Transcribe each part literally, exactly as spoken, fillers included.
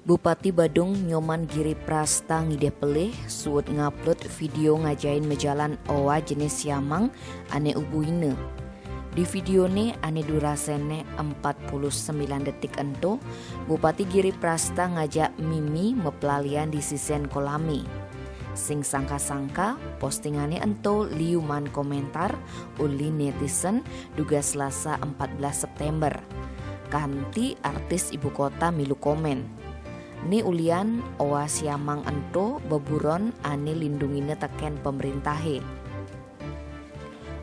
Bupati Badung Nyoman Giri Prasta ngidih pelih suud ngupload video ngajahin majalan owa jenis siamang ane ubuina. Di videone ane durasene empat puluh sembilan detik ento, Bupati Giri Prasta ngajak Mimi mapelalian di sisen kolame. Sing sangka-sangka, postingane ento liu maan komentar uli netizen dugas Selasa empat belas September. Kanti artis ibu kota milu komen. Ne ulian owa siamang ento beburon ane lindungina teken pemerintahe.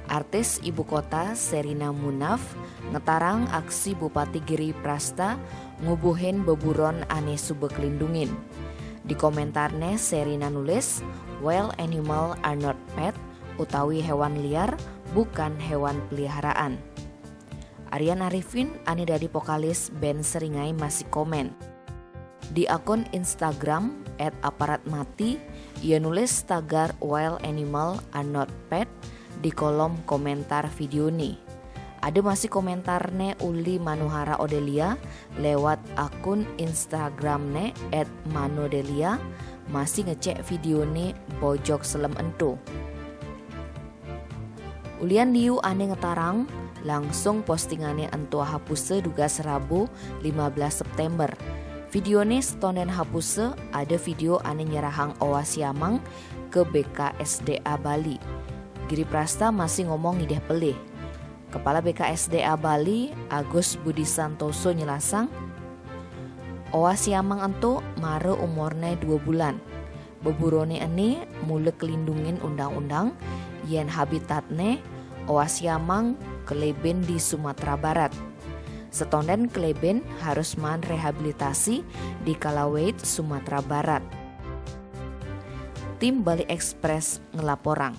Artis ibu kota Sherina Munaf ngetarang aksi Bupati Giri Prasta ngubuhin beburon ane suba kelindungin. Di komentarne Sherina nulis, "Wild animal are not pet," utawi hewan liar bukan hewan peliharaan. Aryan Arifin ane dadi vokalis band Seringai masih komen. Di akun Instagram at aparat mati, ia nulis tagar "Wild animal are not pet" di kolom komentar videone. Ada masih komentarne uli Manuhara Odelia lewat akun Instagramne at manodelia masih ngecek videone bojog selem ento. Ulian liu ane ngetarang, langsung postingane ento hapusa dugas Rabu lima belas September. Videone setonden hapusa, ada video ane nyerahang owa siamang ke B K S D A Bali. Giri Prasta masih ngomong ngidih pelih. Kepala B K S D A Bali, Agus Budi Santoso nyelasang, owa siamang ento mara umurne dua bulan. Beburone ene mula kelindungin undang-undang yen habitatne owa siamang keleben di Sumatera Barat. Setonden keleben harus maan rehabilitasi di Kalaweit, Sumatera Barat. Tim Bali Express ngelaporang.